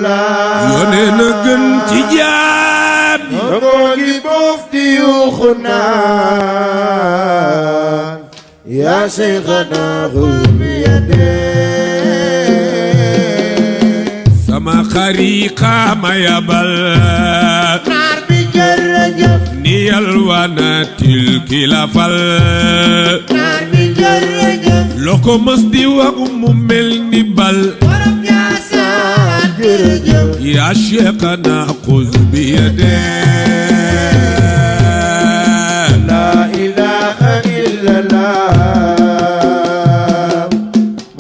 yónnee na gën ci jaam yi koo ngi boof di yuuxu naan yaa Seyxana xuz bi yadee sama xariqa ma yabal naar bi jërëjëf ni yalwaanatil ki la fal naar bi jërëjëf loo ko mës di wax mu mel ni bal borom Njaasaan jërëjëf yaa Seyxana xuz bi yadee laa ilaaha illallah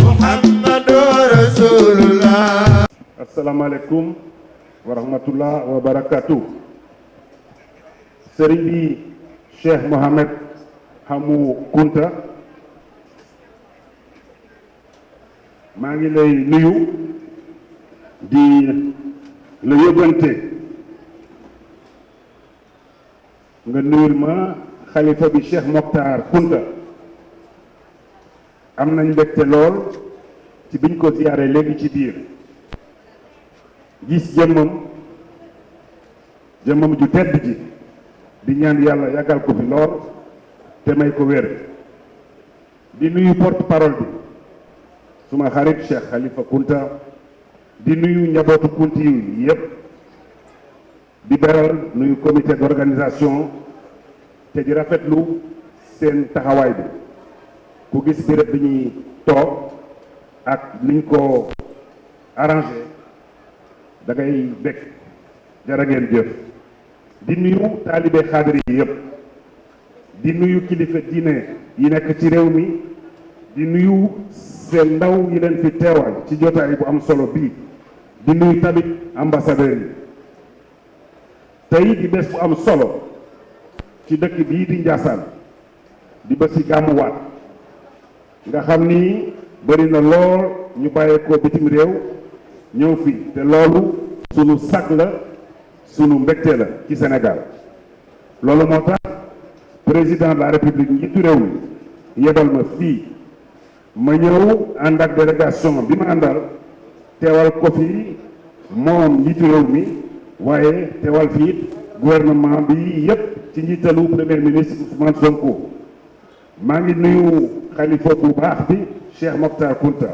Muhammadu Rasulullah. asalaamaaleykum wa rahmatullah wa barakatuh. sëriñ bi Cheikh Mohamed Hamou Kounta maa ngi lay nuyu di la yóbbante nga nuyul ma xalifa bi Cheikh Mokhtar Kounta am nañ mbégte lool ci biñ ko ziyaare léegi ci biir gis jëmmam ju tedd ji di ñaan yàlla yàggal ko fi lool te may ko wér di nuyu porte parole bi suma xarit Cheikh Khalifa Kounta di nuyu njabootu Kounti yi yépp di beral nuyu comité d'organisation te di rafetlu seen taxawaay bi ku gis béréb bi ñuy toog ak niñ ko arrangé da ngay bekk jërë ngeen jëf di nuyu taalibe xaadir yi yëpp di nuyu kilifa diine yi nekk ci réew mi di nuyu seen ndaw yi leen fi teewal ci jotaay bu am solo bii di nuyu tamit ambassadeur yi tey di bés bu am solo ci dëkk bii di Njaasaan di bési gàmmuwaat nga xam ni bëri na lool ñu bàyyeekoo bitim réew ñëw fi te loolu sunu sag la sunu mbégte la ci Sénégal loolu moo tax président de la république njiitu réew mi yebal ma fii ma ñëw ànd ak délégation bi ma àndal teewal ko fi moom njiitu réew mi waaye teewal fii gouvernement bi yépp ci njiitalu premier ministre Ousmane Sonko maa ngi nuyu xalifa bu baax bi Cheikh Mokhtar Kounta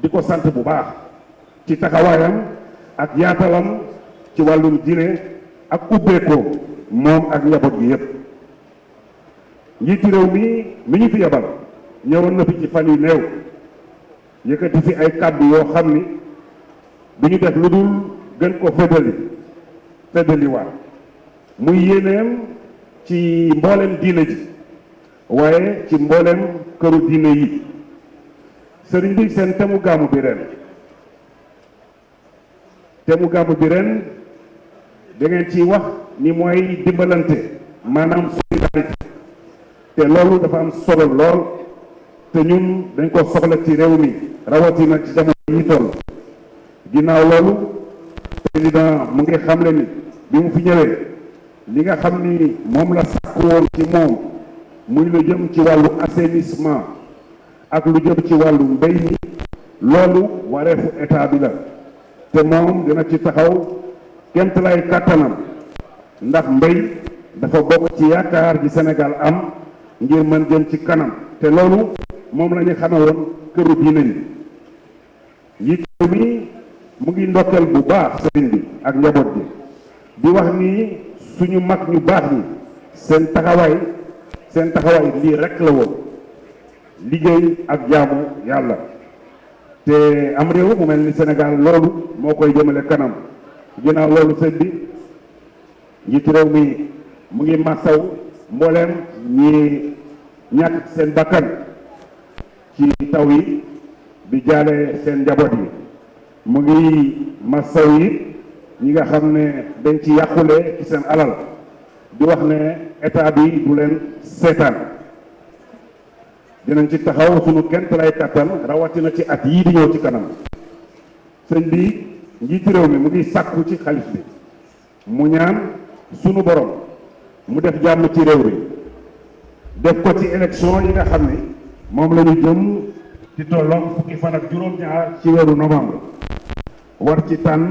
di ko sant bu baax ci taxawaayam ak yaatalam ci wàllum diine ak ubbeekoo moom ak njaboot gi yépp njiitu réew mi ñu fi yebal ñëwoon na fi ci fan yu néew yëkkati fi ay kàddu yoo xam ni du ñu def lu dul gën ko feddaliwaat muy yéeneem ci mboolem diine ji waaye ci mboolem këru diine yi sëriñ bi seen temu gàmmu bi ren da ngeen ciy wax ni mooy dimbalante maanaam solidarité te loolu dafa am solo lool te ñun dañ ko soxla ci réew mi rawatina ci jamono yi toll ginnaaw loolu président mu ngi xamle ni bi mu fi ñëwee li nga xam ni moom la sàkk woon ci moom muy lu jëm ci wàllu assainissement ak lu jëm ci wàllu mbéy mi loolu wareefu état bi la te moom dina ci taxaw kemt lay kàttanam ndax mbéy dafa bokk ci yaakaar ji Sénégal am ngir mën jëm ci kanam te loolu moom la ñu xame woon këru diine yi njiitu mi mu ngi ndokkeel bu baax sëriñ bi ak njaboot bi di wax ni suñu mag ñu baax ñi seen taxawaay lii rekk la woon liggéey ak jaamu yàlla te am réew mu mel ni Sénégal loolu moo koy jëmale kanam ginnaaw loolu sëñ bi njiitu réew mi mu ngi masaw mbooleem ñi ñàkk seen bakkan ci taw yi di jaale seen njaboot yi mu ngi masaw yi ñi nga xam ne dañ ci yàqule ci seen alal di wax ne état bi du leen seetaan dinañ ci taxaw sunu kent lay kattan rawatina ci at yii di ñëw ci kanam sëñ bi njiiti réew mi mu ngi sàkku ci xalif bi mu ñaan sunu borom mu def jàmm ci réew mi def ko ci élection yi nga xam ni moom la ñu jëm ci tolloog fukki fan ak juróom-ñaar ci weeru novembre war ci tànn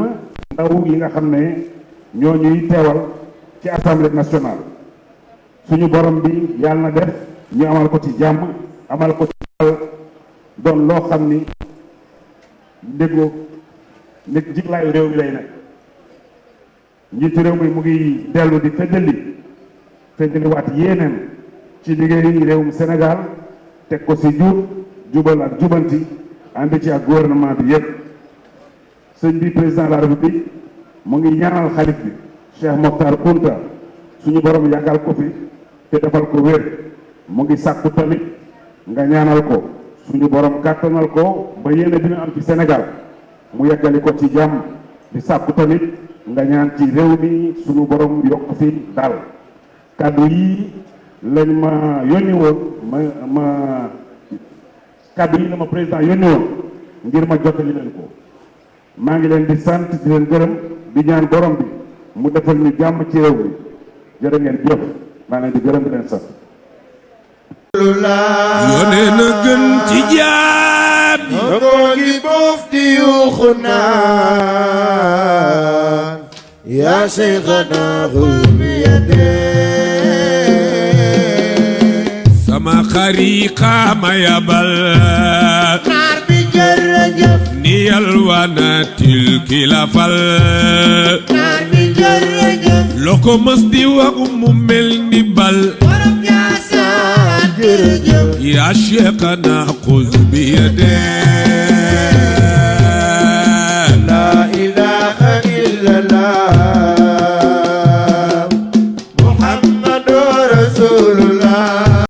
ndaw yi nga xam ne ñoo ñuy teewal ci assemblée nationale suñu borom bi yàlla na def ñu amal ko ci jàmm amal ko ci doon loo xam ni ndégoo nekk jiglaayu réew mi lay nekk njiitu réew mi mu ngi dellu di feddali waat yéeneen ci liggéey réewum Sénégal teg ko ci jubal ak jubanti ànd ci ak gouvernement bi yépp sëñ bi président de la république mu ngi ñaanal xalif bi Cheikh Mokhtar Kounta suñu borom yàggal ko fi te defal ko wér mu ngi sàkku tamit nga ñaanal ko suñu borom kàttanal ko ba yéene dina am ci Sénégal mu yeggali ko ci jàmm di sàkku tamit nga ñaan ci réew mi suñu borom yokk fi daal kàddu yi lañ ma yónni woon kàddu yi la ma président yónni woon ngir ma jottali leen ko maa ngi leen di sant di leen gërëm di ñaan borom bi mu defal ñu jàmm ci réew mi jërë ngeen jëf maa leen di gërëm di leen sant yónnee na gën ci jaam yi koo ngi boof di yuuxu naan yaa Cheikhana xuz bi yadee sama xariqa ma yabal naar bi jërëjëf ni yalwaanatil ki la fal naar bi jërëjëf loo ko mës di wax mu mel ni bal borom Njaasaan jërëjëf yaa Cheikhana xuz bi yadee